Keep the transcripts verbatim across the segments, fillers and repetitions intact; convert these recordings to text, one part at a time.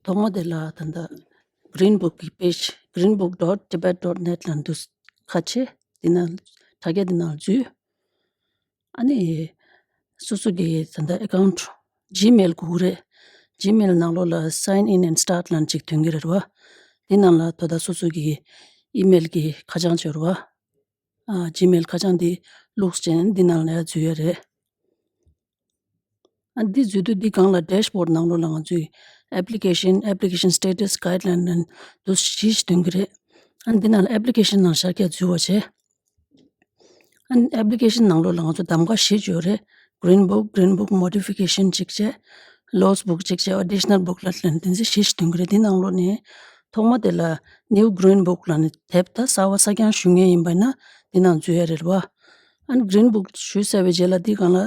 ཐོག་མ་དེ་ལ་ད་ལྟ་Green Book གི་page, green book dot tibet dot net ལ་འདུག་ཁ་ཕྱེ། དེ་ན་དྲ་རྒྱ་དེ་ནང་འཛུལ། ཨ་ནི། སོ་སོ་གི་ད་ལྟ་account Gmail དགོས་རེད། Gmail ནང་ལོགས་ལ་sign in and start ལབ་ཅིག་ཐོན་གྱི་རེད་བ། དེ་ནང་ལ་ད་ལྟ་སོ་སོ་གི་email གི་ཁ་བྱང་ཅིག་ཡོད་རེད་བ། ཨ། Gmail ཁ་བྱང་དེ་བླུགས་བྱས་འདི་ནང་ལ་ཡར་འཛུལ་ཡ་རེད། ཨ། འདི་འཛུལ་དུས་འདི་སྒང་ལ་dashboard ནང་ལོགས་ལ་ང་ཚོས་application, application status guideline ལབ་འདུག་བཞི་ཞིག་ཐོན་གྱི་རེད། ཨ། འདི་ནང་ལ་application ནང་ཤར་གྱི་འཛུལ་བ་བྱས། ཨ། application ནང་ལོགས་ལ་ང་ཚོ་གདམ་ག་བཞི་ཅིག་ཡོད་རེད། Green Book, Green Book modification ཅིག་བྱས། Lost Book ཅིག་བྱས། Additional Book ལབ་ལབ་འདི་ཚོ་བཞི་ཞིག་ཐོན་གྱི་རེད། འདི་ནང་ལོགས་ནས་ཐོག་མ་དེ་ལ་New Green Book ལབ་ནས་དེབ་ད་གསར་བ་གསར་རྐྱང་ཞུ་མཁན་ཡིན་པ་ན་འདི་ནང་འཛུལ་ཡ་རེད་བ། ཨ་ནི་Green Book ཞུས་ཚར་བའི་རྗེས་ལ་འདི་སྒང་ལ་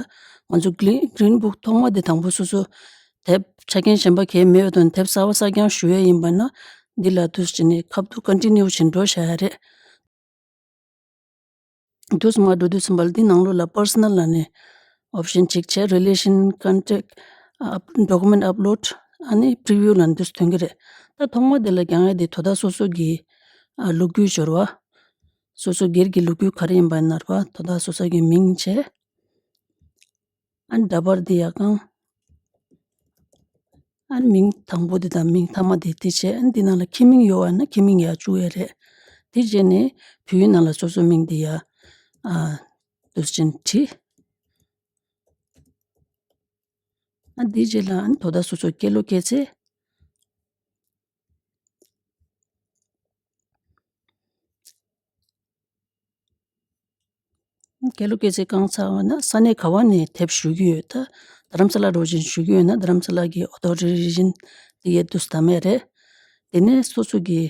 ང་ཚོ་Green, Green Book ཐོག་མ་དེ་དང་པོ་སོ་སོ་དེབ་ཆ་རྐྱེན་གཞན་པ་གང་ཡང་མེད་པའི་ཐོག་ནས་དེབ་གསར་བ་གསར་རྐྱང་ཞུ་ཡ་ཡིན་པ་ན་འདི་ལ་འདུག་སེ་བྱས་ནས་ཁ་ཐུག་continue བྱས་འགྲོ་བཞག་ཡ་རེད། འདུག་སེ་མར་འགྲོ་དུས་ཙམ་པ་ལ་འདི་ནང་ལོགས་ལ་personal ལབ་ནས་option ཅིག་བྱས། relation, contact, up- document upload, ཨ་ནི་preview ལབ་འདུག་སེ་ཐོན་གྱི་རེད། ད་ཐོག་མ་དེ་ལ་རྒྱག་ཡ་དེ་དོ་བདག་སོ་སོ་གི་ཨ་ལོ་རྒྱུས་འབྱོར་བ། སོ་སོ་སྒེར་གྱི་ལོ་རྒྱུས་ག་རེ་ཡིན་པ་ཡིན་ན་རེད་བ། དོ་བདག་སོ་སོ་གི་མིང་བྱས། ཨ་ནི་འདྲ་པར་འདི་ཡར་བཀང་། ཨ་ནི་མིང་དང་པོ་འདི་དང་མིང་མཐའ་མ་འདི་དེ་བྱས། ཨ་ནི་འདི་ནང་ལ་ཁྱིམ་མིང་ཡོད་པ་ན་ཁྱིམ་མིང་ཡར་བཅུག་ཡ་རེད། དེ་རྗེས་ནས་བོད་ཡིག་ནང་ལ་སོ་སོ་མིང་འདི་ཡར་ཨ་འདུག་སེ་བྱས་ནས་བྲིས། ཨ་འདིའི་རྗེས་ལ་ཨ་ནི་དོ་བདག་སོ་སོ་སྐྱེས་ལོ་སྐྱེས་ཚེས། སྐྱེས་ལོ་སྐྱེས་ཚེས་བཀང་ཚར་བ་ན་ས་གནས་ག་བ་ནས་དེབ་ཞུ་གི་ཡོད། ད་རྡ་རམ་ས་ལ་འགྲོ་བཞིན་ཞུ་གི་ཡོད་ན་རྡ་རམ་ས་ལ་གི་author region དེ་ཡར་འདུག་སེ་བདམས་ཡ་རེད། དེ་ནས་སོ་སོ་གི་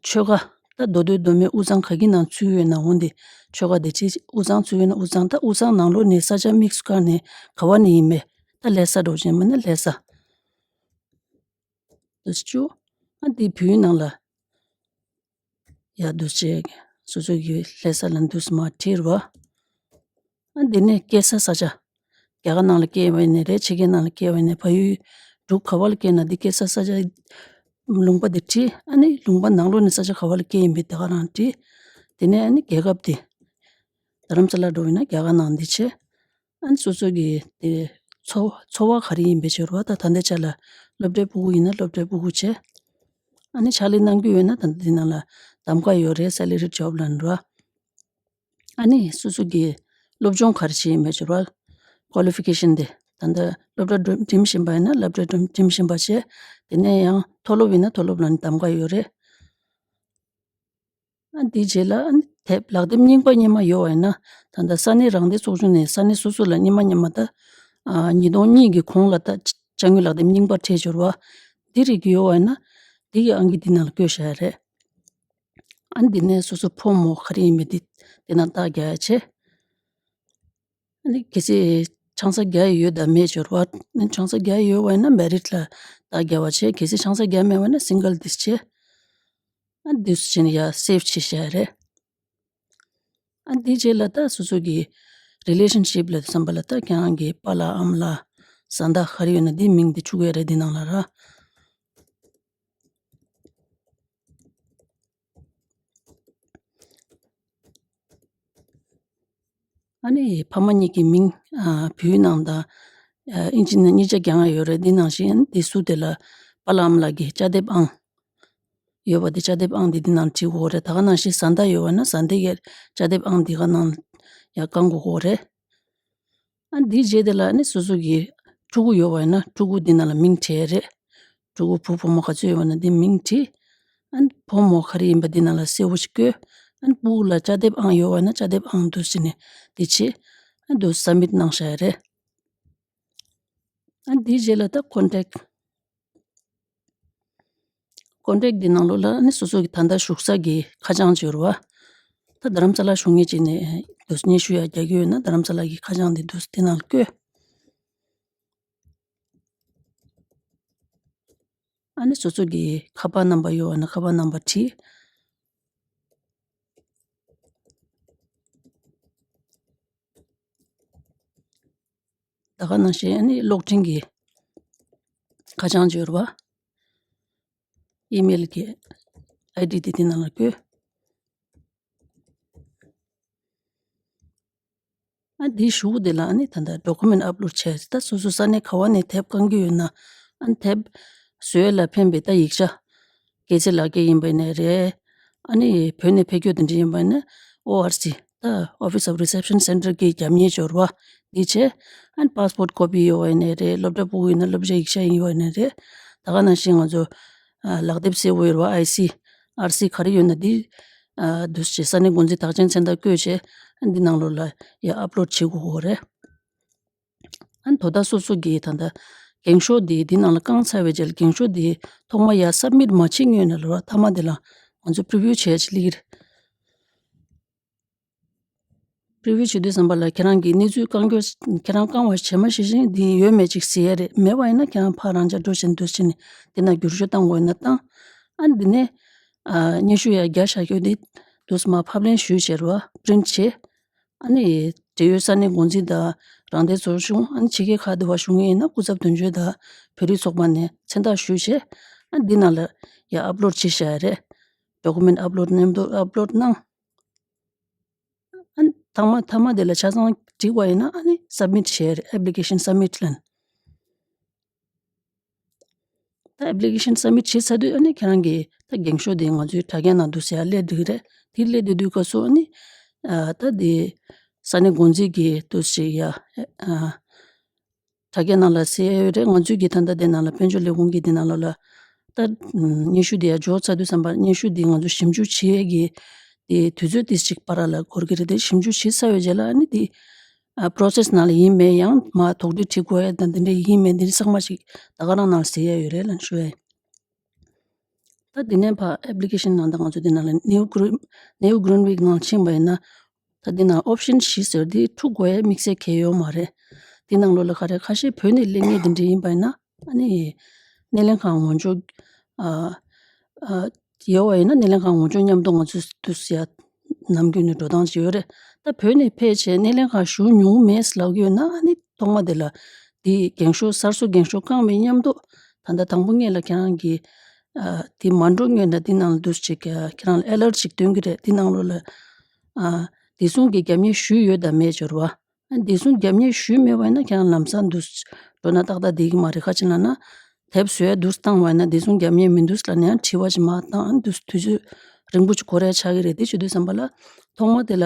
ཆོལ་ཁ། ད་མདོ་སྟོད་མདོ་སྨད་དབུས་གཙང་ག་གི་ནང་ཚུད་ཡོད་ན་འོ་འདི་ཆོལ་ཁ་དེ་ཅིག་དབུས་གཙང་ཚུད་ཡོད་ན་དབུས་གཙང་། ད་དབུས་གཙང་ནང་ལོགས་ནས་ས་ཆ་དམིགས་སུ་བཀར་ནས་ག་བ་ནས་ཡིན་མིན། ད་ལྷ་ས་འགྲོ་བཞིན་མིན་ན་ལྷ་ས། འདུག་སེ་བཅུག་ཨ་འདི་བོད་ཡིག་ནང་ལ་ཡར་འདུག་སེ་བྱས། སོ་སོ་གི་ལྷ་ས་ལ་འདུག་སེ་མར་བྲིས་རེད་བ། ཨ་འདི་ནས་སྐྱེས་ས་ས་ཆ། རྒྱ་གར་ནང་ལ་སྐྱེས་པ་ཡིན་ནའི་རེད། ཕྱི་རྒྱལ་ནང་ལ་སྐྱེས་པ་ཡིན་ནའི་རེད། ཕ་ཡུལ་འབྲུག་ག་བ་ལ་སྐྱེས་ན་འདི་སྐྱེས་ས་ས་ཆ་ལུང་པ་དེ་བྲིས། ཨ་ནི་ལུང་པ་ནང་ལོགས་ནས་ས་ཆ་ག་བ་ལ་སྐྱེས་ཡིན་པའི་དེ་ག་རང་བྲིས། དེ་ནས་ཨ་ནི་རྒྱལ་ཁབ་དེ། རྡ་རམ་ས་ལ་འགྲོ་ཡིན་ན་རྒྱ་གར་ནང་འདི་བྱས། ཨ་ནི་སོ་སོ་གི་དེ་འཚོ་འཚོ་བ་ག་རེ་ཡིན་པའི་ཕྱོགས་རེད་བ། ད་ད་ལྟའི་ཆ་ལ་སློབ་གྲྭའི་ཕྲུ་གུ་ཡིན་ན་སློབ་གྲྭའི་ཕྲུ་གུ་བྱས། ཨ་ནི་ཕྱག་ལས་གནང་རྒྱུ་ཡོད་ན་ད་ལྟ་འདི་ནང་ལ་གདམ་ག་ཡོད་རེད། salary job ལབ་ནས་རེད་བ། ཨ་ནི་སོ་སོ་གི་སློབ་སྦྱོང་ག་རེ་བྱས་ཡིན་པའི་ཕྱོགས་རེད་བ། qualification དེ་ད་ལྟ་སློབ་གྲྭ་འགྲིམ་བཞིན་པ་ཡིན་ན་སློབ་གྲྭ་འགྲིམ་བཞིན་པ་བྱས། དེ་ནས་ཡང་མཐོ་སློབ་ཡིན་ན་མཐོ་སློབ་ལབ་ནས་གདམ་ག་ཡོད་རེད། ཨ་འདིའི་རྗེས་ལ་ཨ་ནི་དེབ་ལག་དེབ་རྙིང་པ་རྙིང་མ་ཡོད་པ་ཡིན་ན། ད་ལྟ་ས་གནས་རང་བདེན་ཚོགས་ཆུང་ནས་ས་གནས་སོ་སོ་ལ་རྙིང་མ་རྙིང་མ་ད་ཨ་ཉིས་སྟོང་གཉིས་ཀྱི་གོང་ལ་ད་ཅ་དངོས་ལག་དེབ་རྙིང་པ་སྤྲད་འབྱོར་བ་འདི་རིགས་ཡོད་པ་ཡིན་ན། འདི་གི་ཨང་ཀི་འདི་ནང་ལ་བཀོད་བཞག་ཡ་རེད། ཨ་འདི་ནས་སོ་སོ་ཕོ་མོ་ག་རེ་ཡིན་མིན་འདི་འདི་ནང་རྟགས་རྒྱག་ཡ་བྱས། ཨ་ནི་གལ་སྲིད་ཆང་ས་བརྒྱབ་ཡོད་དམ་མེད་འབྱོར་བ། ཨ་ནི་ཆང་ས་བརྒྱབ་ཡོད་པ་ཡིན་ན་མེ་རིཊ་ལ་རྟགས་རྒྱག་པ་བྱས། གལ་སྲིད་ཆང་ས་བརྒྱབ་མེད་པ་ཡིན་ན་སིང་གལ་འདི་བྱས། ཨ་འདི་བྱས་ནས་ཡར་སེབ་བྱས་བཞག་ཡ་རེད། ཨ་འདིའི་རྗེས་ལ་ད་སོ་སོ་གི་རི་ལེ་ཤན་ཤིབ་ལབ་དུས་ཙམ་པ་ལ་ད་ཁྱེད་རང་གི་པཱ་ལགས་ཨ་མ་ལགས་བཟའ་ཟླ་ག་རེ་ཡོད་ན་འདིའི་མིང་འདི་བཅུག་གི་རེད། འདི་ནང་ལ་ར། ཨ་ནི་ཕ་མ་གཉིས་ཀྱི་མིང་ཨ་བོད་ནང་དང་ཨ་ཨིན་ཇི་ནང་གཉིས་ཆ་རྐྱང་ཡོད་རེད། འདི་ནང་བཞིན་འདི་ཟུར་དེ་ལ་པཱ་ལགས་ཨ་མ་ལགས་ཀྱི་ཅ་དེབ་ཨང་ཡོད་པ་དེ་ཅ་དེབ་ཨང་དེ་འདི་ནང་བྲིས་དགོས་རེད། ད་ག་ནང་བཞིན་བཟའ་ཟླ་ཡོད་པ་ན་བཟའ་ཟླའི་ཡ་ཅ་དེབ་ཨང་འདི་ག་ནང་ཡར་བཀང་དགོས་རེད། ཨ་འདིའི་རྗེས་དེ་ལ་ནི་སོ་སོ་གི་ཕྲུ་གུ་ཡོད་པ་ཡིན་ན་ཕྲུ་གུ་འདི་ནང་ལ་མིང་བྲིས་རེད། ཕྲུ་གུ་བུ་བུ་མོ་ག་ཚོད་ཡོད་པ་ན་འདི་མིང་བྲིས། ཨ་ནི་བུ་མོ་ག་རེ་ཡིན་པ་འདི་ནང་ལ་གསལ་པོ་ཞིག་བཀོད། ཨ་ནི་སྤུ་གུ་ལ་ཅ་དེབ་ཨང་ཡོད་པ་ན་ཅ་དེབ་ཨང་འདུག་སེ་ནས་འདི་བྱས། ཨ་འདུག་སེ་སབ་མིཊ་གནང་བཞག་ཡ་རེད། ཨ་འདིའི་རྗེས་ལ་ད་ཀོན་ཊེག་ཀོན་ཊེག་འདི་ནང་ལོགས་ལ་ནི་སོ་སོ་གི་ད་ལྟ་བཞུགས་ས་གི་ཁ་བྱང་ཅིག་ཡོད་རེད་བ། ད་རྡ་རམ་ས་ལ་བཞུགས་མཁན་ཅིག་ནས་འདུག་སེ་སྙན་ཞུ་ཡར་རྒྱག་གི་ཡོད་ན་རྡ་རམ་ས་ལ་གི་ཁ་བྱང་འདི་འདུག་སེ་དེ་ནང་ལ་བཀོད། ཨ་ནི་སོ་སོ་གི་ཁ་པར་རྣམ་པ་ཡོད་པ་ན་ཁ་པར་རྣམ་པ་བྲིས། ད་ག་ནང་བཞིན་ཨ་ནི་གློག་འཕྲིན་གྱི་ཁ་བྱང་ཅིག་ཡོད་རེད་བ། ཨི་མེལ་གྱི་ཨའི་ཌི་དེ་དེ་ནང་ལ་བཀོད། ཨ་འདི་གཞུག་གུ་དེ་ལ་ཨ་ནི་ད་ལྟ་ཌོ་ཀུ་མེན་ཊི་ཨབ་ལོཌ་བྱས། ད་སོ་སོ་ས་གནས་ག་བ་ནས་དེབ་བཀང་གི་ཡོད་ན། ཨ་ནི་དེབ་བཟོ་ཡས་ལ་ཕན་པའི་ད་ཡིག་ཆ། སྐྱེད་ཚལ་ལག་འཁྱེར་ཡིན་པ་ཡིན་ནའི་རེད། ཨ་ནི་བོད་ནས་ཕེབས་རྒྱུ་དེ་འདྲ་ཡིན་པ་ཡིན་ན་ཨོ་ཨར་སི། ད་Office of Reception Centre གི་རྒྱབ་གཉེར་འབྱོར་བ་འདི་བྱས། ཨ་ནི་པཱ་སི་པོར་ཊི་ཀོ་པི་ཡོད་པ་ཡིན་ནའི་རེད། སློབ་གྲྭ་ཕྲུ་གུ་ཡིན་ན་སློབ་གྲྭའི་ཡིག་ཆ་ཡིན་པ་ཡིན་ནའི་རེད། ད་ག་ནང་བཞིན་ང་ཚོ་ཨ་ལག་དེབ་སེར་པོ་ཡོད་པ། ཨའི་སི། ཨར་སི་ག་རེ་ཡོད་ན་འདི་ཨ་འདུག་སེ་བྱས་ས་གནས་འགོ་འཛིན་དག་ཆེན་མཚན་རྟགས་བཀོད་བྱས། ཨ་འདི་ནང་ལོགས་ལ་ཡ་ཨབ་ལོཌ་བྱེད་དགོས་ཀྱི་རེད། ཨ་ནི་དོ་བདག་སོ་སོ་གིས་ད་ལྟ་འགེངས་ཤོག་འདི་འདི་ནང་ལ་བཀང་ཚར་བའི་རྗེས་ལ་འགེངས་ཤོག་འདི་ཐོག་མ་ཡ་སབ་མིཊ་མ་བྱེད་སྔོན་ལ་ལོ་མཐའ་མ་དེ་ལ་ང་ཚོ་པི་རི་བིའུ་བྱས་ཅིག་སླེབས་ཀྱི་རེད། པི་རི་བིའུ་བྱེད་དུས་ཙམ་པ་ལ་ཁྱེད་རང་གིས་གནས་ཚུལ་བཀང་རྒྱུ། ཁྱེད་རང་བཀང་བ་ཇི་མ་ཇི་བཞིན་འདི་ཡོད་མེད་ཅིག་གཟིགས་ཡ་རེད། མེད་པ་ཡིན་ན་ཁྱེད་རང་ཕར་རང་འཇགས་འགྲོ་བཞིན་འདུག་བྱས་ནས་འདི་ན་བསྒྱུར་བཅོས་བཏང་དགོས་ན་བཏང་། ཨ་འདི་ནས་ཨ་སྙན་ཞུ་ཡ་རྒྱག་བཞག་རྒྱུ་འདི་འདུག་སེ་མར་ཕབ་ལེན་ཞུས་བྱས་རེད་པ། པི་རིན་ཊི་བྱས། ཨ་ནི་འབྲེལ་ཡོད་ས་གནས་འགོ་འཛིན་དང་རང་བདེན་ཚོགས་ཆུང་། ཨ་ནི་ཕྱི་རྒྱལ་ཁག་ཏུ་བ་བཞུགས་མཁན་ཡིན་ན་སྐུ་ཚབ་དོན་གཅོད་དང་བོད་རིགས་ཚོགས་པ་ནས་མཚན་རྟགས་ཞུས་བྱས། ཨ་འདི་ནང་ལ་ཡ་ཨབ་ལོཌ་བྱས་བཞག་ཡ་རེད། ཌོ་ཀུ་མེན་ཊི་ཨབ་ལོཌ་མཉམ་དུ་ཨབ་ལོཌ་གནང་། ཨ་ནི་ཐ་མ་ཐ་མ་དེ་ལ་ཆ་ཚང་འགྲིག་པ་ཡིན་ན་ཨ་ནི་སབ་མིཊ་བྱས་རེད། ཨེབ་ལི་ཀེ་ཤན་སབ་མིཊ་ལབ་ནས། ད་ཨེབ་ལི་ཀེ་ཤན་སབ་མིཊ་བྱས་ཚར་དུས་ཨ་ནི་ཁྱེད་རང་གིས་ད་འགེངས་ཤོག་དེ་ང་ཚོའི་དྲ་རྒྱའི་ནང་འདུག་སེ་ཡར་སླེབས་འགྲིག་གི་རེད། དེ་སླེབས་བསྡད་དུས་སྐབས་སུ་ཨ་ནི་ཨ་ད་དེ་ས་གནས་འགོ་འཛིན་གྱིས་འདུག་སེ་ཡ་ཨ་དྲ་རྒྱའི་ནང་ལ་གསལ་ཡོད་རེད། ང་ཚོའི་གི་ད་ལྟ་དེ་ནང་ལ་དཔལ་འབྱོར་ལས་ཁུངས་ཀྱི་དེ་ནང་ལོགས་ལ་ད་སྙན་ཞུ་དེ་ཡར་འབྱོར་ཚར་དུས་ཙམ་པ་སྙན་ཞུ་དེ་ང་ཚོ་ཞིབ་འཇུག་བྱེད་ཡས་ཀྱི་དེ་དུས་ཚོད་དེ་ཅིག་བར་ལ་འགོར་གྱི་རེད། དེ་ཞིབ་འཇུག་བྱས་ཚར་བའི་རྗེས་ལ་ཨ་ནི་དེ་ཨ་པོ་རོ་སེ་སི་ནང་ལ་ཡིན་མིན། ཡང་མར་དོགས་འདྲི་དྲི་དགོས་ཡས་དང་དེ་འདྲ་ཡིན་མིན་དེ་ཚང་མ་ཅིག་ད་ག་རང་ནང་ལ་གསལ་ཡས་ཡོད་རེད་ལབ་ཞུ་ཡ་ཡིན། ད་དེ་ནས་ཕར་ཨེབ་ལི་ཀེ་ཤན་ནང་ད་ང་ཚོ་དེ་ནང་ལ་ནེའུ་གྷི་རིན་ནེའུ་གྷི་རིན་ཝིག་ནང་ཕྱིན་པ་ཡིན་ན། ད་དེ་ནང་ཨོབ་ཤན་བཞི་ཟེར་དེ་དྲུག་དགོས་ཡས་དམིགས་བསལ་གང་ཡང་ཡོད་མ་རེད། དེ་ནང་ལོགས་ལ་ག་རེ་ཁ་ཤས་བོད་ནས་སླེབས་མཁན་དེ་འདྲ་ཡིན་པ་ཡིན་ན་ཨ་ནི་སྣེ་ལེན་ཁང་ངོ་སྦྱོར་ཨ་ཨ་ཡོད་པ་ཡིན་ན་སྣེ་ལེན་ཁང་ངོ་སྦྱོར་མཉམ་དུ་ང་ཚོས་དུས་ཡ་ནམ་རྒྱུན་ནས་འགྲོ་སྟངས་ཅིག་ཡོད་རེད། ད་བོད་ནས་ཕེབས་བྱས་སྣེ་ལེན་ཁང་ཞུགས་མྱོང་མེད་ལབ་ཀྱི་ཡོད་ན་ཨ་ནི་ཐོག་མ་དེ་ལ་དེ་འགེངས་ཤོག་གསར་བཟོ་འགེངས་ཤོག་བཀང་བའི་མཉམ་དུ་ད་ལྟ་དང་པོ་ངེད་ལ་ཁྱེད་རང་གིས་ཨ་དེ་མ་འགྲོ་སྔོན་ལ་དེ་ནང་ལ་འདུག་ཅིག་ཁྱེད་རང་ལ་ཨེ་ལར་ཊི་ཅིག་སྟོན་གྱི་རེད། དེ་ནང་ལོགས་ལ་ཨ་བདེ་སྲུང་གི་རྒྱབ་གཉེར་ཞུས་ཡོད་དམ་མེད་སྦྱོར་བ། ཨ་བདེ་སྲུང་རྒྱབ་གཉེར་ཞུས་མེད་པ་ཡིན་ན་ཁྱེད་རང་ལམ་སང་འདུག་འགྲོ་ན་ཏག་ཏག་བསྡད་ཀྱི་མ་རེད། ག་ཅི་ལབ་ན་དེབ་བཟོ་ཡ་འདུག་བཏང་བ་ཡིན་ན་བདེ་སྲུང་རྒྱབ་གཉེར་མི་འདུག་ལབ་ནས་ཡང་དྲི་བ་ཅིག་མར་བཏང་། ཨ་འདུག་དུས་ཚོད་རིང་པོ་ཅིག་འགོར་ཡ་ཆགས་ཀྱི་རེད། དེ་བྱེད་དུས་ཙམ་པ་ལ་ཐོག་མ་དེ་ལ་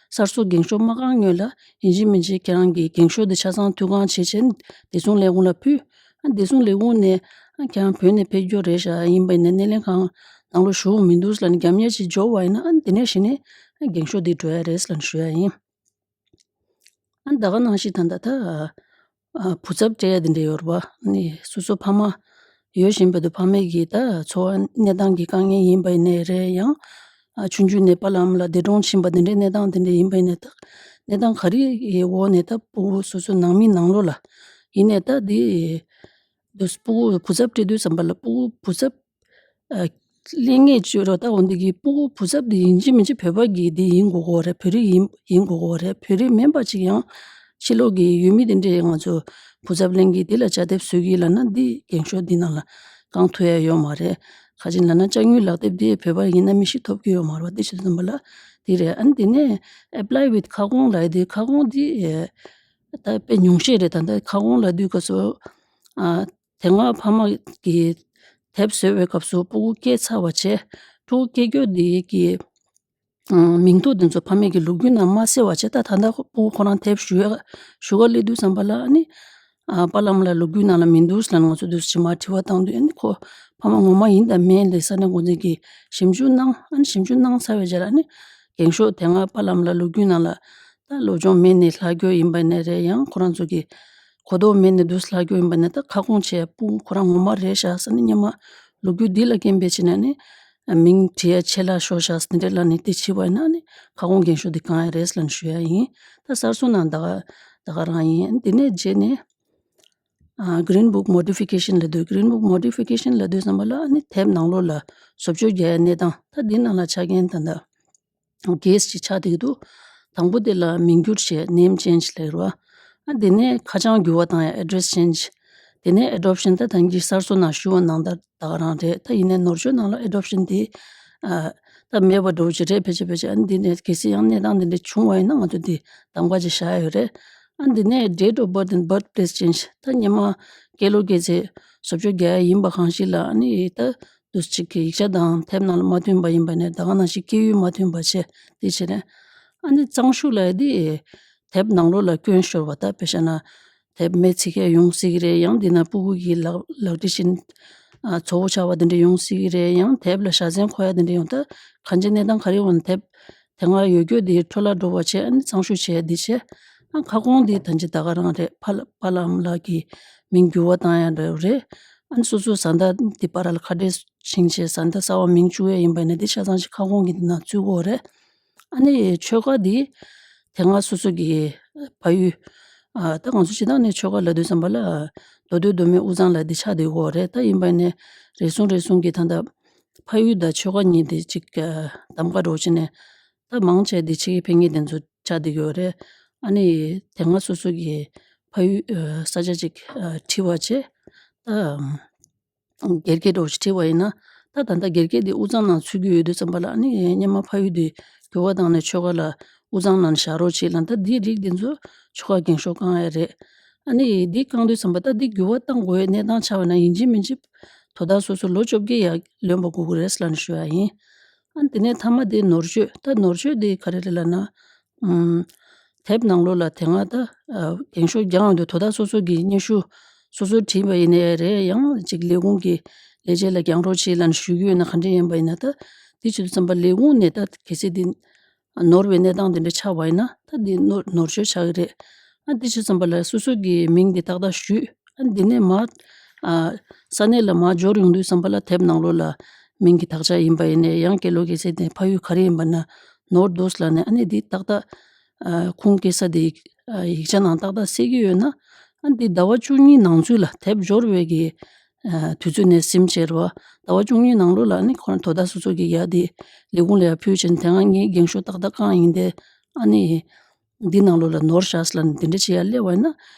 གསར་བཟོ་འགེངས་ཤོག་མ་བཀང་སྔོན་ལ་ཡིན་གཅིག་མིན་གཅིག་ཁྱེད་རང་གི་འགེངས་ཤོག་དེ་ཆ་ཚང་འཐུས་ཁང་བྱས་བྱས་བདེ་སྲུང་ལས་ཁུངས་ལ་ཕུལ། ཨ་བདེ་སྲུང་ལས་ཁུངས་ནས་ཨ་ཁྱེད་རང་བོད་ནས་ཕེབས་རྒྱུ་རེད་ཤག་ཡིན་པ་ཡིན་ན་སྣེ་ལེན་ཁང་ནང་ལོགས་ཞུགས་མི་འདུག་ལབ་ནས་རྒྱབ་གཉེར་ཅིག་འབྱོར་བ་ཡིན་ན་ཨ་དེ་ནས་གཞི་ནས་ཨ་འགེངས་ཤོག་དེ་འགྲོ་ཡ་རེད་ལབ་ནས་ཞུ་ཡ་ཡིན། ཨ་ད་ག་ནང་བཞིན་ད་ལྟ་ད་ཨ་བུ་ཚབ་སྤྲད་ཡ་དེ་འདྲ་ཡོད་རེད་པ། ནི་སོ་སོ་ཕ་མ་ཡོད་བཞིན་པའི་དུ་ཕ་མས་ཀྱི་ད་འཚོ་བ་གནས་སྟངས་ཀྱི་དཀའ་ངལ་ཡིན་པ་ཡིན་ནའི་རེད། ཡང་ཨ་ཆུང་ཆུང་ནས་པཱ་ལགས་ཨ་མ་ལགས་འདས་གྲོངས་ཕྱིན་པ་དེ་འདྲའི་གནས་སྟངས་དེ་འདྲ་ཡིན་པ་ཡིན་ནའི་ད་གནས་སྟངས་ག་རེ་ཡི་འོག་ནས་ད་སྤུ་གུ་སོ་སོ་ནང་མི་ནང་ལོགས་ལ་ཡིན་ནའི་ད་དེ་དུ་སྤུ་གུ་བུ་ཚབ་སྤྲད་དུས་ཙམ་པ་ལ་སྤུ་གུ་བུ་ཚབ་ཨ་ལེན་མཁན་བཅོས་རོགས་ད་འོ་འདི་གི་སྤུ་གུ་བུ་ཚབ་འདི་ཡིན་གཅིག་མིན་གཅིག་བོད་པ་གི་འདི་ཡིན་དགོས་ཀྱི་རེད། བོད་རིགས་ཡིན་ཡིན་དགོས་ཀྱི་རེད། བོད་རིགས་མིན་པ་ཅིག་ཡང་ཕྱི་ལོགས་ཀྱི་ཡུལ་མི་དེ་འདྲས་ང་ཚོ་བུ་ཚབ་ལེན་གི་འདི་ལ་ཅ་དེབ་བཟོ་གི་ལབ་ན་འདི་འགེངས་ཤོག་འདི་ནང་ལ་བཀང་ཐུབ་ཡ་ཡོད་མ་རེད། ག་ཅི་ལབ་ན་ཅ་དངུལ་ལག་དེབ་འདི་བོད་པ་ཡིན་ན་མི་ཞིག་ཐོབ་ཀྱི་ཡོད་མ་རེད་པ། འདི་བྱེད་དུས་ཙམ་པ་ལ་འདི་རེད། ཨ་ནི་འདི་ནས་apply with ཁ་སྐོང་ལབ་ཡ་འདི་ཁ་སྐོང་འདི་ད་དཔེ་ཉུང་ཤས་རེད། ད་ལྟ་ཁ་སྐོང་ལབ་དུས་སྐབས་སུ་ཨ། དེ་སྔ་ཕ་མ་གིས་དེབ་བཟོས་པའི་སྐབས་སུ་སྤུ་གུ་སྐྱེས་ཚར་བ་བྱས། ཕྲུ་གུ་སྐྱེ་རྒྱུ་དེ་གི་ཨང་མིང་ཐོ་དེ་ཚོ་ཕ་མས་ཀྱི་ལོ་རྒྱུས་ནང་མ་གསལ་བ་བྱས། ད་ད་ལྟ་སྤུ་གུ་ཁོ་རང་དེབ་ཞུ་ཡ་ཞུ་ག་སླེབས་དུས་ཙམ་པ་ལ་ཨ་ནི་ཨ་པཱ་ལགས་ཨ་མ་ལགས་ལོ་རྒྱུས་ནང་ལ་མི་འདུག་ལབ་ནས་ང་ཚོ་དུས་ཕྱི་མ་དྲི་བ་བཏང་དུས་ཨ་ནི་ཁོ་ཕ་མ་ངོ་མ་ཡིན་དང་མིན་ལ་ས་གནས་འགོ་འཛིན་གྱིས་ཞིབ་འཇུག་གནང་། ཨ་ནི་ཞིབ་འཇུག་གནང་ཚར་བའི་རྗེས་ལ་ཨ་ནི་འགེངས་ཤོག་དེ་སྔ་པཱ་ལགས་ཨ་མ་ལགས་ལོ་རྒྱུས་ནང་ལ་ད་སློབ་སྦྱོང་མེད་ནས་ལྷག་རྒྱུ་ཡིན་པ་ནས་རེད། ཡང་ཁོ་རང་ཚོ་གི་གོ་རྟོགས་མེད་ནས་འདུག་ལྷག་རྒྱུ་ཡིན་པ་ནས་ད་ཁ་སྐོང་བྱས་སྤུ་གུ་ཁོ་རང་ངོ་མ་རེད་ཤག་ཟེར་ནས་སྔོན་མ་ལོ་རྒྱུས་འདི་ལ་རྐྱེན་པས་བྱས་ནས་ནི་མིང་བྲིས་ཡ་ཆད་ལྷག་ཤོར་ཤག་ཟེར་འདྲ་ལབ་ནས་དེ་བྱས་པ་ཡིན་ན་ནི་ཁ་སྐོང་འགེངས་ཤོག་འདི་བཀང་ཡ་རེད་ལབ་ནས་ཞུ་ཡ་ཡིན། ད་གསར་བཟོ་ནང་ད་ག་ད་ག་རང་ཡིན། དེ་ནས་རྗེས་ནས་ཨ་Green Book Modification ལབ་དུས། Green Book Modification ལབ་དུས་ཙམ་པ་ལ་ནི་དེབ་ནང་ལོགས་ལ་བཟོ་བཅོས་རྒྱག་ཡ་གནས་སྟངས། ད་འདི་ནང་ལ་ཆ་རྐྱེན་ད་ལྟ་གེ་སི་ཅིག་ཆགས་བསྡད་ཀྱི་འདུག་དང་པོ་དེ་ལ་མིང་བསྒྱུར་བྱས། Name change ལབ་རེད་པ། ཨ་དེ་ནས་ཁ་བྱང་འགྱུར་བ་བཏང་ཡ་Address change། དེ་ནས་Adoption། ད་ད་གིན་གསར་བཟོ་ནང་ཞུས་པ་ནང་ལྟར་ ད་ག་རང་རེད། ད་ཡིན་ནའི་ནོར་བཅོས་ནང་ལ་ཨེ་ཌོབ་ཤན་དེ་ཨ་ད་མེད་པ་འདྲ་བོ་ཅིག་རེད། ཕལ་ཆེར་ཕལ་ཆེར་ཨ་ནི་འདི་ནས་གལ་སྲིད་ཡང་གནས་སྟངས་འདི་འདྲ་བྱུང་བ་ཡིན་ན་ང་ཚོ་འདི་གདམ་ག་ཅིག་བཞག་ཡོད་རེད། ཨ་འདི་ནས་date of birth and birthplace change ད་སྔོན་མ་སྐྱེས་ལོ་སྐྱེས་ཚེས་བཟོ་བཅོས་རྒྱག་ཡ་ཡིན་པ་གང་ཞིག་ལ་ཨ་ནི་ད་དུས་ཚིགས་ཀྱི་ཡིག་ཆ་དང་དེབ་ནང་ལ་མ་མཐུན་པ་ཡིན་པ་ནས་ད་ག་ནང་བཞིན་སྐྱེས་ཡུལ་མ་མཐུན་པ་བྱས་དེ་བྱས་ནས་ཨ་ནི་གཙང་ཤུ་ལབ་ཡ་དེ་དེབ་ནང་ལོགས་ལ་བསྐྱོན་ཤོར་བ། ད་དཔེ་བཞག་ན་དེབ་མེ་འཚིག་མཁན་ཡོང་སྲིད་ཀྱི་རེད། ཡང་འདི་ན་སྤུ་གུ་གི་ལག་ལག་འབྲི་བཞིན་ཨ་ཚ་བོ་ཆགས་པ་དེ་འདྲ་ཡོང་སྲིད་ཀྱི་རེད། ཡང་དེབ་ལ་བཞའ་ཚན་འཁོར་ཡ་དེ་འདྲ་ཡོང་། ད་གང་ཅི་གནས་སྟངས་ག་རེ་ཡོང་ན་དེབ་དེ་སྔ་ཡོད་རྒྱུ་དེ་འཕྲོ་བརླག་འགྲོ་བ་བྱས་ཨ་ནི་གཙང་ཤུ་བྱས་འདི་བྱས། ཨ་ཁ་སྐོང་འདི་ད་ཅི་ད་ག་རང་རེད། ཕ་ལ་པཱ་ལགས་ཨ་མ་ལགས་ཀྱི་མིང་འགྱུར་བ་བཏང་ཡ་འདྲ་བོ་རེད། ཨ་ནི་སོ་སོའི་བཟའ་ཟླ་འདི་བར་ལ་ཁ་བྲལ་ཕྱིན་བྱས་བཟའ་ཟླ་གསར་པ་མིང་བཅུག་ཡ་ཡིན་པ་ཡིན་ན་འདི་ཆ་ཚང་ཞིག་ཁ་སྐོང་གི་འདི་ནང་བཙུད་དགོས་རེད། ཨ་ནི་ཆོལ་ཁ་འདི་དེ་སྔ་སོ་སོ་གི་ཕ་ཡུལ་ཨ་ད་ང་ཚོ་སྤྱིར་བཏང་ནས་ཆོལ་ཁ་ལབ་དུས་ཙམ་པ་ལ་མདོ་སྟོད་མདོ་སྨད་དབུས་གཙང་ལ་འདི་ཆགས་བསྡད་ཡོད་རེད། ད་ཡིན་པ་ཡིན་ནའི་རེ་ཟུང་རེ་ཟུང་གི་ད་ལྟ་ཕ་ཡུལ་དང་ཆོལ་ཁ་གཉིས་དེ་གཅིག་གདམ་ག་འདྲ་བོ་བྱས་ནས་ད་མང་ཆེ་འདི་ཕྱི་རྒྱལ་ཕེབས་མཁན་དེ་ཚོ་ཆགས་བསྡད་ཡོད་རེད། ཨ་ནི་དེ་སྔ་སོ་སོ་གི་ཕ་ཡུལ་ས་ཆ་གཅིག་ཁྲིད་པ་བྱས་ད། སྒེར་གྱི་འདྲ་བོ་ཞིག་ཁྲིད་པ་ཡིན་ན། ད་ད་ལྟ་སྒེར་གྱི་དེ་དབུས་གཙང་ནང་ཚུད་ཀྱི་ཡོད་དུས་ཙམ་པ་ལ་ཨ་ནི་སྔོན་མ་ཕ་ཡུལ་དེ་འགྱུར་བ་བཏང་ནས་ཆོལ་ཁ་ལ་དབུས་གཙང་ནང་བཞག་རོགས་བྱེད་ལབ། ད་འདིའི་རིགས་དེ་ཚོ་ཆོལ་ཁ་འགེངས་ཤོག་བསྐང་ཡ་རེད། ཨ་ནི་འདི་བསྐང་དུས་ཙམ་པ་ད་འདི་འགྱུར་བ་བཏང་དགོས་ཡ་གནས་སྟངས་ཆགས་པ་ན་ཡིན་གཅིག་མིན་གཅིག་དོ་བདག་སོ་སོ་ལོ་བཅོ་བརྒྱད་ཡར་ལོན་པ་དགོས་ཀྱི་རེད་ལབ་ནས་ཞུ་ཡ་ཡིན། ཨ་ནི་དེ་ནས་མཐའ་མ་དེ་ནོར་བཅོས། ད་ནོར་བཅོས་དེ་ག་རེ་རེད་ལབ་ན། ཨུམ། དེབ་ནང་ལོགས་ལ་དེ་སྔ་ད་ཨ་འགེངས་ཤོག་རྒྱག་ཡོང་དུས་དོ་བདག་སོ་སོ་གི་སྙན་ཞུ་སོ་སོར་བྲིས་པ་ཡིན་ནའི་རེད། ཡང་ཅིག་ལས་ཁུངས་ཀྱི་ལས་བྱེད་ལ་རྒྱག་རོགས་བྱེད་ལབ་ནས་ཞུ་གི་ཡོད་ན་ག་འདྲ་ཡིན་པ་ཡིན་ན། ད་དེ་བྱེད་དུས་ཙམ་པ་ལས་ཁུངས་ནས་ད་གལ་སྲིད་དེ་ནོར་བའི་གནས་སྟངས་དེ་འདྲ་ཆགས་པ་ཡིན་ན་ད་དེ་ནོར་ནོར་བཅོས་ཆགས་ཀྱི་རེད། ཨ་དེ་བྱེད་དུས་ཙམ་པ་ལ་སོ་སོ་གི་མིང་དེ་ཏག་ཏག་ཞུས། ཨ་འདི་ནས་མར་ཨ་ས་གནས་ལ་མར་འབྱོར་ཡོང་དུས་ཙམ་པ་ལ་དེབ་ནང་ལོགས་ལ་མིང་གི་དག་ཆ་ཡིན་པ་ཡིན་ནའི་ཡང་སྐྱེས་ལོ་སྐྱེས་ཚེས་དེ་ཕ་ཡུལ་ག་རེ་ཡིན་པ་ན་ནོར་འདུག་ལབ་ནས་ཨ་ནི་འདི་ཏག་ཏག་ཨ་ཁུངས་སྐྱེལ་ས་དེ་ཡིག་ཨ་ཡིག་ཆ་ནང་ཏག་ཏག་གསལ་གྱི་ཡོད་ན། ཨ་འདི་ཟླ་བ་བཅུ་གཉིས་ནང་ཚུད་ལ་དེབ་འབྱོར་བའི་གི་ཨ་དུས་ཚོད་ནས་ཟིན་བྱས་རེད་བ། ཟླ་བ་བཅུ་གཉིས་ནང་ལོགས་ལ་ཨ་ནི་ཁོ་རང་དོ་བདག་སོ་སོ་གི་ཡ་དེ་ལས་ཁུངས་ལ་ཡར་ཕུལ་བྱས་ནས་དེ་སྔ་ངས་འགེངས་ཤོག་ཏག་ཏག་བསྐངས་ཡིན་ཏེ། ཨ་ནི་འདི་ནང་ལོགས་ལ་ནོར་བཞག་ལབ་ནས་འདི་འདྲ་བྱེད་ཡ་སླེབས་པ་ཡིན་ན།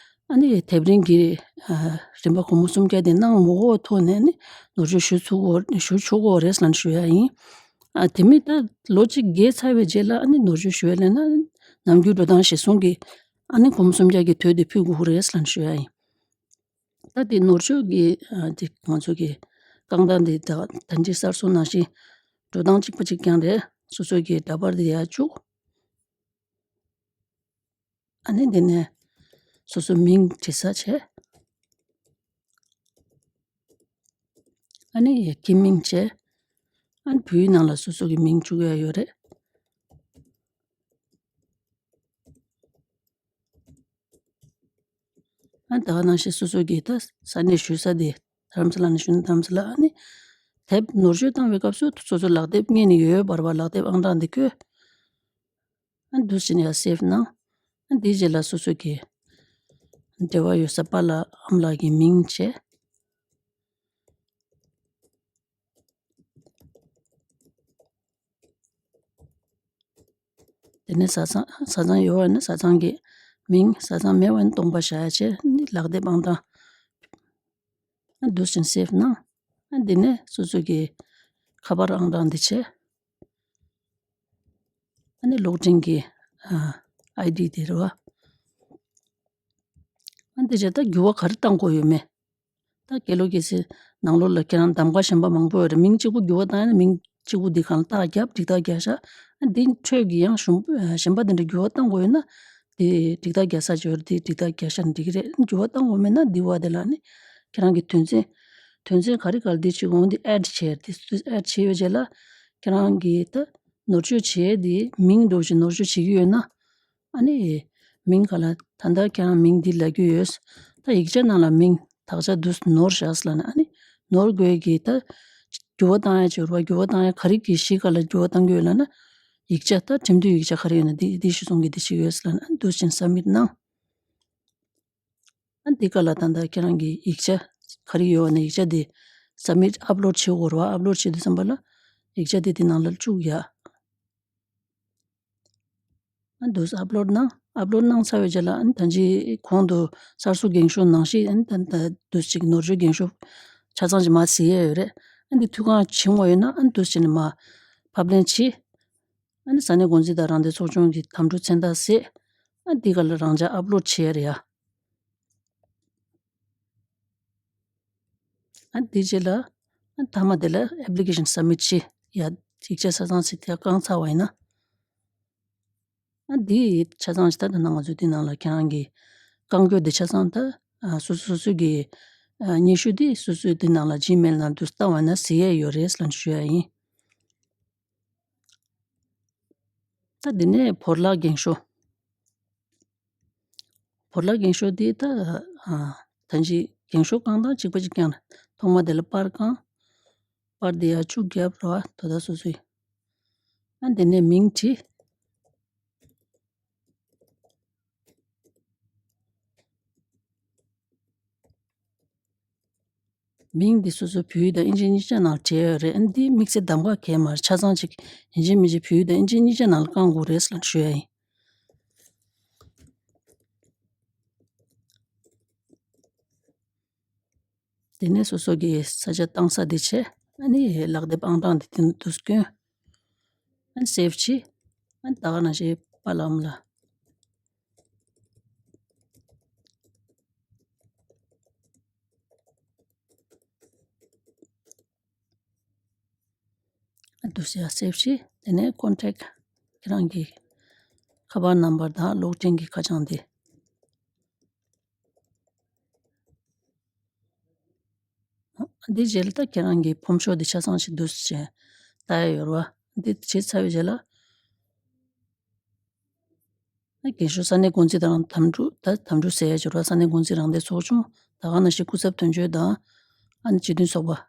ཨ་ནི་དེབ་རིན་གྱི་ཨ་རིན་པ་སྒོར་མོ་སུམ་བརྒྱ་དེ་གནང་མ་དགོས་པའི་ཐོག་ནས་ཨ་ནི་ནོར་བཅོས་ཞུ་ཚུགས་ཀྱི་ཞུ་ཆོག་གི་རེད་ལབ་ནས་ཞུ་ཡ་ཡིན། ཨ་དེ་མིན་ད་ལོ་གཅིག་བརྒལ་ཚར་བའི་རྗེས་ལ་ཨ་ནི་ནོར་བཅོས་ཞུ་ཡ་ལབ་ན་ནམ་རྒྱུན་འགྲོ་སྟངས་གཞིར་བཟུང་གིས་ཨ་ནི་སྒོར་མོ་སུམ་བརྒྱ་གི་དོད་དེ་ཕུལ་དགོས་ཀྱི་རེད་ལབ་ནས་ཞུ་ཡ་ཡིན། ད་དེ་ནོར་བཅོས་ཀྱི་ཨ་དེ་ང་ཚོ་གི་བསྐང་སྟངས་དེ་ད་ད་ཅི་གསར་བཟོ་ནང་བཞིན་འགྲོ་སྟངས་གཅིག་པ་གཅིག་རྐྱང་རེད། སོ་སོ་གི་འདྲ་པར་དེ་ཡར་བཅུག་ཨ་ནི་འདི་ནས་སོ་སོ་མིང་བྲིས་ཚར་བྱས། ཨ་ནི་ཡ་ཁྱིམ་མིང་བྱས། ཨ་ནི་བོད་ཡིག་ནང་ལ་སོ་སོ་གི་མིང་བཅུག་ཡ་ཡོད་རེད། ཨ་ནི་ད་ག་ནང་བཞིན་སོ་སོ་གི་ད་ས་གནས་ཞུ་ས་དེ་རྡ་རམ་ས་ལ་ནས་ཞུ་ན་རྡ་རམ་ས་ལ། ཨ་ནི་དེབ་ནོར་བཅོས་བཏང་བའི་སྐབས་སུ་སོ་སོ་ལག་དེབ་རྙེད་ནས་ཡོད་པར་བ་ལག་དེབ་ཨང་གྲངས་འདི་བཀོད། ཨ་འདུག་སེ་ནས་ཡར་སེབ་གནང་། ཨ་འདིའི་རྗེས་ལ་སོ་སོ་གི་འབྲེལ་བ་ཡོད་ས་པཱ་ལགས་ཨ་མ་ལགས་ཀྱི་མིང་བྱས། དེ་ནས་བཟའ་ཚང་བཟའ་ཚང་ཡོད་པ་ན་བཟའ་ཚང་གི་མིང་། བཟའ་ཚང་མེད་པ་ན་སྟོང་པ་བཞག་ཡ་བྱས། ཨ་ནི་ལག་དེབ་ཨང་གྲངས་ཨ་འདུག་སེ་སེབ་གནང་། ཨ་འདི་ནས་སོ་སོ་གི་ཁ་པར་ཨང་གྲངས་འདི་བྱས། ཨ་ནི་ལོག་ཨིན་གྱི་ཨ་ཨའི་ཌི་དེ་རེད་བ། ཨ་འདི་བྱས་ད་འགྱུར་བ་ག་རེ་བཏང་དགོས་ཡོད་མེད། ད་སྐྱེས་ལོ་སྐྱེས་ཚེས་ནང་ལོགས་ལ་ཁྱེད་རང་གདམ་ག་གཞན་པ་མང་པོ་ཡོད་རེད། མིང་གཅིག་པུ་འགྱུར་བ་བཏང་ཡ་ན་མིང་གཅིག་པུ་འདི་སྒང་ལ་རྟགས་རྒྱབ། སྒྲིག་རྟགས་རྒྱག་ཤག་ཨ་འདི་འཕྲོས་ཀྱི་ཡང་གཞུང་གཞན་པ་དེ་འདྲ་འགྱུར་བ་བཏང་དགོས་ཡོད་ན་དེ་སྒྲིག་རྟགས་རྒྱག་ས་ཅིག་ཡོད་རེད། དེ་སྒྲིག་རྟགས་རྒྱག་ཤག་ན་འགྲིག་གི་རེད། འགྱུར་བ་བཏང་དགོས་མེད་ན་འདི་བ་དེ་ལ་ནི་ཁྱེད་རང་གི་དོན་ཚན་དོན་ཚན་ག་རེ་ག་ལ་འདི་བྱེད་དགོས་འོང་འདི་ཨེཌ་བྱས་རེད། དེ་ཨེཌ་བྱས་ཡོད་རྗེས་ལ་ཁྱེད་རང་གི་ད་ནོར་བཅོས་བྱས་དེ་མིང་འདྲ་བོ་ཞིག་ནོར་བཅོས་བྱེད་ཀྱི་ཡོད་ན། ཨ་ནི་མིང་ག་ལ་ད་ལྟ་ཁྱེད་རང་མིང་འདི་ལབ་རྒྱུ་ཡོད། ད་ཡིག་ཆ་ནང་ལ་མིང་དག་ཆ་འདུག་ནོར་བཞག་ལབ་ན་ཨ་ནི་ནོར་དགོས་ཀྱི་ད་འགྱུར་བ་བཏང་ཡ་ཅིག་ཡོད་རེད་བ། འགྱུར་བ་བཏང་ཡ་ག་རེ་གི་གཞི་ག་ལ་འགྱུར་བ་བཏང་གི་ཡོད་ལབ་ན་ཡིག་ཆ་ད་ཁྲིམས་མཐུན་ཡིག་ཆ་ག་རེ་ཡོད་ན་འདི་འདི་གཞི་བཟུང་གི་འདི་ཞིག་ཡོད་ལབ་ན་ཨ་ནི་འདུག་ཅིང་སབ་མིཊ་གནང་། ཨ་འདི་ག་ལ་ད་ལྟ་ཁྱེད་རང་གི་ཡིག་ཆ་ག་རེ་ཡོད་ན་ཡིག་ཆ་འདི་སབ་མིཊ་ཨབ་ལོཌ་བྱེད་དགོས་རེད་བ། ཨབ་ལོཌ་བྱེད་དུས་ཙམ་པ་ལ་ཡིག་ཆ་འདི་འདི་ནང་ལ་བཅུག་ཡ། ཨ་འདུག་ཨབ་ལོཌ་གནང་། ཨབ་ལོཌ་གནང་ཚར་བའི་རྗེས་ལ་ཨ་ནི་ད་ཅི་གོང་དུ་གསར་བཟོ་འགེངས་ཤོག་ནང་བཞིན་ཨ་ནི་ད་ད་འདུག་ཅིག་ནོར་བཅོས་འགེངས་ཤོག་ ཆ་ཚང་ཅིག་མར་གཟིགས་ཡས་ཡོད་རེད། ཨ་འདི་འཐུས་ཁང་བྱེད་དགོས་ཡོད་ན་ཨ་འདུག་སེ་བྱས་ནས་མར་ཕབ་ལེན་བྱེད། ཨ་ནི་ས་གནས་འགོ་འཛིན་དང་རང་བདེན་ཚོགས་ཆུང་གི་དམ་ཕྲུག་མཚན་རྟགས་གཟིགས། ཨ་འདི་ག་ལ་རང་འཇགས་ཨབ་ལོཌ་བྱེད་ཡས་རེད་ཡ། ཨ་འདི་རྗེས་ལ་ཨ་མཐའ་མ་དེ་ལ་ཨེབ་ལི་ཀེ་ཤན་སབ་མིཊ་བྱེད་ཡ། ཡིག་ཆ་ཆ་ཚང་ཞིག་དེ་བཀང་ཚར་བ་ཡིན་ན། ཨ་འདི་ཆ་ཚང་ཞིག་ད་ད་ནང་ང་ཚོའི་འདི་ནང་ལ་ཁྱེད་རང་གི་བཀང་རྒྱུ་འདི་ཆ་ཚང་ད་ཨ་སོ་སོ་སོ་སོའི་གི་ཨ་སྙན་ཞུ་འདི་སོ་སོའི་འདི་ནང་ལ་ཇི་མེལ་ནང་དུ་བལྟ་བ་ན་གཟིགས་ཡས་ཡོད་རེད་ལབ་ཞུ་ཡ་ཡིན། ད་འདི་ནས་བོར་བརླག་འགེངས་ཤོག་བོར་བརླག་འགེངས་ཤོག་འདི་ད་ཨ་ད་ཅི་འགེངས་ཤོག་བཀང་སྟངས་གཅིག་པ་གཅིག་རྐྱང་རེད། ཐོག་མ་དེ་ལ་པར་བཀང་། པར་འདི་ཡར་བཅུག་རྒྱབ་རོགས་དོ་ད་སོ་སོའི། ཨ་འདི་ནས་མིང་བྲིས། མིང་འདི་སོ་སོ་བོད་ཡིག་དང་ཨིན་ཇི་གཉིས་ཆ་ནང་བྲིས་ཡོད་རེད། ཨ་འདི་དམིགས་བསལ་གདམ་ག་གལ་མ་རེད། ཆ་ཚང་ཅིག་ཡིན་གཅིག་མིན་གཅིག་བོད་ཡིག་དང་ཨིན་ཇི་གཉིས་ཆ་ནང་ལ་བཀང་དགོས་རེད་ལབ་ཞུ་ཡ་ཡིན། དེ་ནས་སོ་སོ་གི་ས་ཆ་བཏང་ས་དེ་བྱས། ཨ་ནི་ལག་དེབ་ཨང་གྲངས་དེ་དེ་ནས་དུ་བསྐྱོན། ཨ་ནི་སེབ་བྱས། ཨ་ནི་ད་ག་ནང་བཞིན་པ་ལམ་ལ། ཨ་དུ་སེ་ཡ་སེབ་བྱས། དེ་ནས་ཀོན་ཊེག་ཁྱེད་རང་གི་ཁ་པར་ནམ་བར་དང་གློག་འཕྲིན་གྱི་ཁ་བྱང་དེ། འདི་རྗེས་ལ་ད་ཁྱེད་རང་གི་ཕོམ་ཤོག་འདི་ཆ་ཚང་ཞིག་འདུག་ཅེས་ལྟ་ཡ་ཡོད་རེད་བ། འདི་བྱས་ཚར་བའི་རྗེས་ལ། འགན་ཤོག་ས་གནས་འགོ་འཛིན་དང་དམ་ཕྲུག་ད་དམ་ཕྲུག་ཟེར་ཡ་ཡོད་རེད་བ། ས་གནས་འགོ་འཛིན་རང་བདེན་ཚོགས་ཆུང་ད་ག་ནང་བཞིན་སྐུ་ཚབ་དོན་གཅོད་དང་ཨ་ནི་སྤྱི་མཐུན་ཚོགས་པ་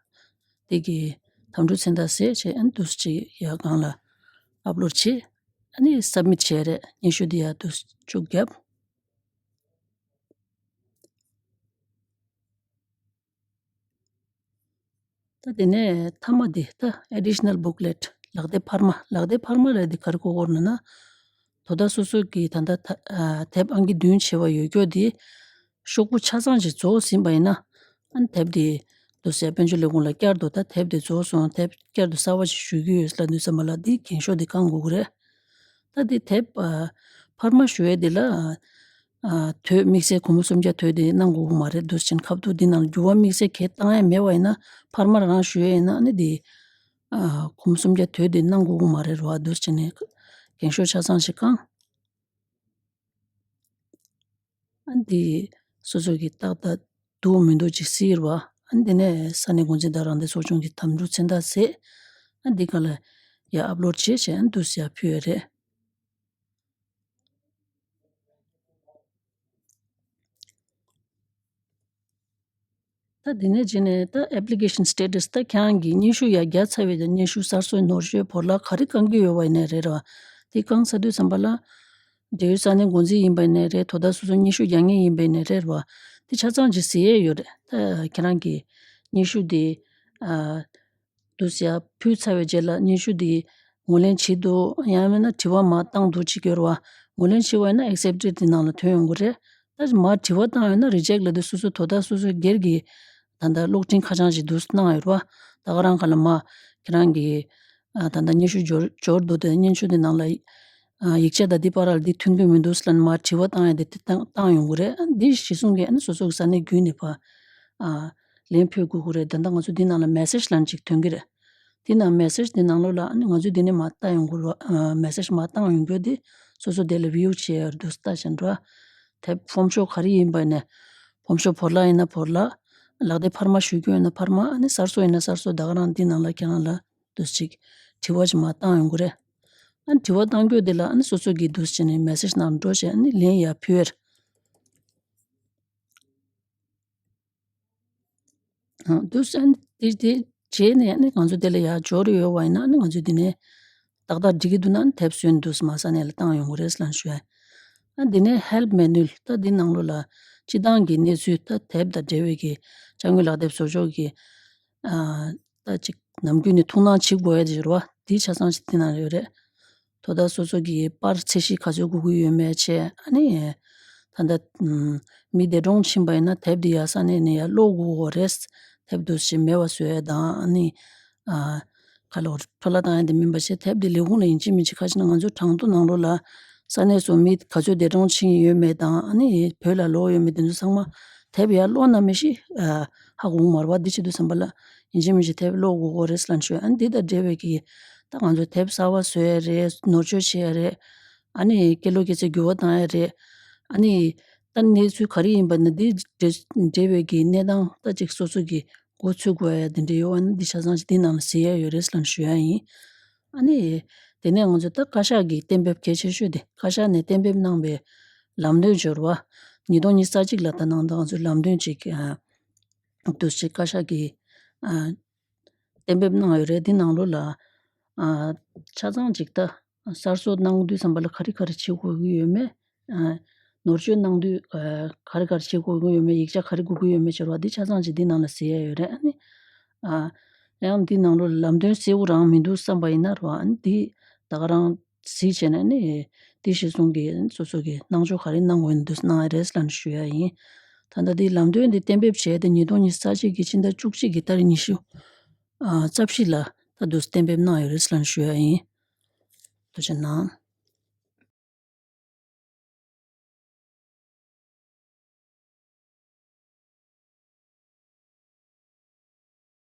དེ་གི་དམ་ཕྲུག་མཚན་རྟགས་ཟེར་བྱས། ཨ་ནི་འདུག་ཅེས་ཡ་སྒང་ལ་ཨབ་ལོཌ་བྱས། ཨ་ནི་སབ་མིཊ་བྱས་རེད། སྙན་ཞུ་འདི་ཡ་འདུག་བཅུག་རྒྱབ། ད་དེ་ནས་མཐའ་མ་དེ་ད་ཨེ་ཌི་ཤི་ནལ་བུག་ལེཊ་ལག་དེབ་འཕར་མ། ལག་དེབ་འཕར་མ་ལབ་དེ་ག་རེ་གོ་དགོས་རེད་ན། དོ་བདག་སོ་སོ་གི་ད་ལྟ་ད་ཨ་དེབ་ཨང་ཀི་བདུན་བྱས་པ་ཡོད་རྒྱུ་དེ་ཤོག་བུ་ཆ་ཚང་ཞིག་རྫོགས་ཟིན་པ་ཡིན་ན། ཨ་ནི་དེབ་དེ་དུ་སེ་དཔལ་འབྱོར་ལས་ཁུངས་ལ་བསྐྱར་དུ་ད་དེབ་དེ་རྫོགས་སོང་། དེབ་བསྐྱར་དུ་གསར་པ་ཞིག་ཞུ་རྒྱུ་ཡོད་ལབ་དུས་ཙམ་པ་ལ་འདི་འགེངས་ཤོག་འདི་བཀང་དགོས་ཀྱི་རེད། ད་འདི་དེབ་ཨ་འཕར་མ་ཞུ་ཡས་འདི་ལ་ཨ་དོད་དམིགས་བསལ་སྒོར་མོ་སུམ་བརྒྱ་དོད་དེ་གནང་དགོས་ཀྱི་མ་རེད། འདུག་སེ་བྱས་ནས་ཁ་ཐུག་འདི་ནང་འགྱུར་བ་དམིགས་བསལ་གང་ཡང་བཏང་ཡས་མེད་པ་ཡིན་ན། འཕར་མ་རང་ཞུ་ཡས་ཡིན་ན་ཨ་ནི་འདི་ཨ་སྒོར་མོ་སུམ་བརྒྱ་དོད་དེ་གནང་དགོས་ཀྱི་མ་རེད་རོ། འདུག་སེ་བྱས་ནས་འགེངས་ཤོག་ཆ་ཚང་ཞིག་བཀང་། ཨ་འདི་སོ་སོ་གི་ཏག་ཏག་འདུག་མི་འདུག་ཅིག་གཟིགས་རོགས། ཨ་འདི་ནས་ས་གནས་འགོ་འཛིན་དང་རང་བདེན་ཚོགས་ཆུང་གི་དམ་ཕྲུག་མཚན་རྟགས་ཟེར། ཨ་འདི་ག་ལ་ཡ་ཨབ་ལོཌ་བྱས་བྱས། ཨ་འདུག་སེ་ཡ་ཕུལ་ཡ་རེད། ད་འདི་ནས་རྗེས་ནས་ད་ཨེབ་ལི་ཀེ་ཤན་སི་ཊེ་ཊས། ད་ཁྱེད་རང་གིས་སྙན་ཞུ་ཡར་བརྒྱབ་ཚར་བའི་སྙན་ཞུ་གསར་བཟོ་ནོར་སྐྱོན་བོར་བརླག་ག་རེ་བཀང་གི་ཡོད་པ་ཡིན་ནའི་རེད་ར། དེ་བཀང་ཚར་དུས་ཙམ་པ་ལ། འབྲེལ་ཡོད་ས་གནས་འགོ་འཛིན་ཡིན་པ་ཡིན་ནའི་རེད། དོ་བདག་སོ་སོ་སྙན་ཞུ་རྒྱག་མཁན་ཡིན་པ་ཡིན་ནའི་རེད་ར། དེ་ཆ་ཚང་ཅིག་གཟིགས་ཡས་ཡོད་རེད། ད་ཁྱེད་རང་གིས་སྙན་ཞུ་དེ་ཨ་དུ་སེ་ཡ་ཕུལ་ཚར་བའི་རྗེས་ལ་སྙན་ཞུ་དེ་ངོས་ལེན་བྱེད་འདུག་ཡང་མིན་ན་དྲི་བ་མར་བཏང་འདུག་ཅིག་ཡོད་རེད་བ། ངོས་ལེན་བྱེད་པ་ཡིན་ན་ཨེག་སེབ་ཊེཌ་དེ་ནང་ལ་ཐོན་ཡོང་གི་རེད། ད་མར་དྲི་བ་བཏང་ཡོད་ན་རི་ཇེག་ལབ་དུས་སོ་སོ་དོ་བདག་སོ་སོའི་སྒེར་གྱི་ད་ལྟ་གློག་འཕྲིན་ཁ་བྱང་ཞིག་འདུག་སེ་གནང་ཡོད་རེད་བ། ད་ག་རང་ག་ལ་མར་ཁྱེད་རང་གི་ཨ་ད་ལྟ་སྙན་ཞུ་འབྱོར་འབྱོར་འདུག་དེ་སྙན་ཞུ་དེ་ནང་ལ་ཨ་ཡིག་ཆ་དང་འདི་བར་ལ་འདི་མཐུན་གྱི་མི་འདུག་ལབ་ནས་མར་དྲི་བ་བཏང་ཡ་དེ་དེ་བཏང་བཏང་ཡོང་གི་རེད། འདི་གཞི་བཟུང་གིས་ཨ་ནི་སོ་སོ་གི་ས་གནས་བརྒྱུད་ནས་ཕར་ཨ་ལན་ཕུལ་དགོས་ཀྱི་རེད། ད་ལྟ་ང་ཚོ་འདི་ནང་ལ་མེ་སེ་ཇི་ལབ་ནས་ཅིག་ཐོན་གྱི་རེད། དེ་ནང་མེ་སེ་ཇི་དེ་ནང་ལོགས་ལ་ཨ་ནི་ང་ཚོས་འདི་ནས་མར་བལྟ་ཡོང་གི་རེད། ཨ་མེ་སེ་ཇི་མར་བཏང་ཡོང་རྒྱུ་དེ་སོ་སོ་དེ་ལ་བིའུ་བྱེད་ཡ་འདུག་ལྟ་བཞིན་རེད། དེབ་ཕོམ་ཤོག་ག་རེ་ཡིན་པ་ཡིན་ནའི། ཕོམ་ཤོག་བོར་བརླག་ཡིན་ན་བོར་བརླག་ལག་དེབ་འཕར་མ་ཞུ་རྒྱུ་ཡིན་ན་འཕར་མ། ཨ་ནི་གསར་བཟོ་ཡིན་ན་གསར་བཟོ། ད་ག་རང་འདི་ནང་ལ་ཁྱེད་རང་ལ་དུས་ཅིག་དྲི་བ་ཅིག་མར་བཏང་ཡོང་གི་རེད། ཨ་ནི་དྲི་བ་བཏང་རྒྱུ་དེ་ལ་ཨ་ནི་སོ་སོ་གིས་དུས་ཅིག་ནས་མེ་སེ་ཇི་ནང་འགྲོ་བྱས་ཨ་ནི་ལན་ཡར་ཕུལ་ཡ་རེད། ཨ་དུས་ཨ་ནི་དེ་དེ་རྗེས་ནས་ཨ་ནི་ང་ཚོ་དེ་ལ་ཡར་འབྱོར་ཡོད་པ་ཡིན་ན་ཨ་ནི་ང་ཚོས་དེ་ནས་ཏག་ཏག་འགྲིག་གི་འདུག་ན་ཨ་ནི་དེབ་བཟོས་ནས་དུས་མ་ས་གནས་ལ་བཏང་ཡོང་གི་རེད་ལབ་ཞུ་ཡ། ཨ་འདི་ནས་ཧེལཔ་མེ་ནུལ། ད་འདི་ནང་ལོགས་ལ་སྤྱི་བཏང་གི་གནས་ཚུལ། ད་དེབ་དང་འབྲེལ་བའི་གི་དཔྱ་དངུལ་ལག་དེབ་བཟོ་ཕྱོགས་ཀྱི་ཨ་ད་ཅིག་ནམ་རྒྱུན་ནས་ཐུགས་སྣང་བྱེད་དགོས་ཡ་དེ་རེད་བ། འདི་ཆ་ཚང་ཞིག་འདི་ནང་ཡོད་རེད། དོ་བདག་སོ་སོ་གི་པར་ཚད་གཞི་ག་ཚོད་དགོས་ཀྱི་ཡོད་མེད་བྱས། ཨ་ནི་ད་ལྟ་ཨམ་མི་འདས་གྲོངས་ཕྱིན་པ་ཡིན་ན་དེབ་འདི་ཡར་ས་གནས་ནས་ཡར་ཀློག་དགོས་ཀྱི་རེད། དེབ་འདུག་སེ་མེད་པ་བཟོ་ཡ་དང་། ཨ་ནི་ཨ་ཁ་ལོ་འཕྲོ་བརླག་བཏང་ཡ་དེ་མིན་པ་བྱས། དེབ་དེ་ལས་ཁུངས་ལ་ཡིན་གཅིག་མིན་གཅིག་ཁ་ཅིག་ན་ང་ཚོ་གྲངས་ཐོ་ནང་ལོགས་ལ་ས་གནས་སུ་མི་ག་ཚོད་འདས་གྲོངས་ཕྱིན་ཡོད་མེད་དང་། ཨ་ནི་བོད་ལ་ལོག་ཡོད་མེད་དེ་ཚོ་ཚང་མ་དེབ་ཡར་ཀློག་ན་མི་ཤེས་ཨ་ཧ་གོ་གི་མ་རེད་པ། འདི་བྱེད་དུས་ཙམ་པ་ལ་ཡིན་གཅིག་མིན་གཅིག་དེབ་ཀློག་དགོས་ཀྱི་རེད་ལབ་ནས་ཞུ། ཨ་ནི་འདི་དང་འབྲེལ་བའི་གི་ད་ང་ཚོ་དེབ་གསར་པ་བཟོ་ཡ་རེད། ནོར་བཅོས་བྱེད་ཡ་རེད། ཨ་ནི་སྐད་ལོག་སྐད་ཆ་འགྱུར་བ་བཏང་ཡ་རེད། ཨ་ནི་ད་གནས་ཚུལ་ག་རེ་ཡིན་པ་ན་འདི་འབྲེལ་འབྲེལ་བའི་གི་གནས་སྟངས་ད་ཅིག་སོ་སོ་གི་མགོ་ཚོད་དགོས་ཡ་དེ་འདྲ་ཡོད་པ་ན་འདི་ཆ་ཚང་ཅིག་འདི་ནང་ལ་གཟིགས་ཡ་ཡོད་རེད་ལབ་ནས་ཞུ་ཡ་ཡིན། ཨ་ནི་དེ་ནས་ང་ཚོ་ད་བཀའ་ཤག་གི་གཏན་འབེབས་གལ་ཆེ་ཤོས་དེ། བཀའ་ཤག་ནས་གཏན་འབེབས་གནང་བའི་ལམ་སྟོན་འབྱོར་བ་ཉིས་སྟོང་ཉི་ཤུ་རྩ་གཅིག་ལ་ད་ནང་ད་ང་ཚོས་ལམ་སྟོན་ཅིག་ཨ་འདུག་སེ་བཀའ་ཤག་གིས་ཨ་གཏན་འབེབས་གནང་ཡོད་རེད། འདི་ནང་ལོགས་ལ་ཨ་ཆ་ཚང་ཅིག་ད་གསར་བཟོ་གནང་དུས་ཙམ་པ་ལ་ག་རེ་ག་རེ་བྱེད་དགོས་ཀྱི་ཡོད་མེད། ཨ་ནོར་བཅོས་གནང་དུས་ཨ་ག་རེ་ག་རེ་བྱེད་དགོས་ཀྱི་ཡོད་མེད། ཡིག་ཆ་ག་རེ་དགོས་ཀྱི་ཡོད་མེད་ཟེར་བ་འདི་ཆ་ཚང་ཅིག་འདི་ནང་ལ་གཟིགས་ཡ་ཡོད་རེད། ཨ་ནི་ཨ་ཡང་འདི་ནང་ལོགས་ལ་ལམ་སྟོན་གསལ་པོ་རང་མི་འདུག་བསམ་པ་ཡིན་ན་རེད་བ། ཨ་ནི་འདི་ད་ག་རང་གཟིགས་བྱས་ནས་ནི་དེ་གཞིར་བཟུང་གིས་སོ་སོ་གིས་གནང་ཕྱོགས་ག་རེ་གནང་དགོས་ཡིན་འདུག་གནང་ཡ་རེད་ལབ་ནས་ཞུ་ཡ་ཡིན། ད་ལྟ་འདི་ལམ་སྟོན་འདི་གཏན་འབེབས་བྱས་ཏེ་ཉིས་སྟོང་ཉི་ཤུ་རྩ་གཅིག་གི་ཕྱི་ཟླ་བཅུ་གཅིག་གི་ཏ་རིག་ཉི་ཤུ་ཨ་རྩ་བཞི་ལ་ད་དུང་གཏན་འབེབས་གནང་ཡོད་རེད་ལབ་ནས་ཞུ་ཡ་ཡིན། ཐུགས་རྗེ་གནང་།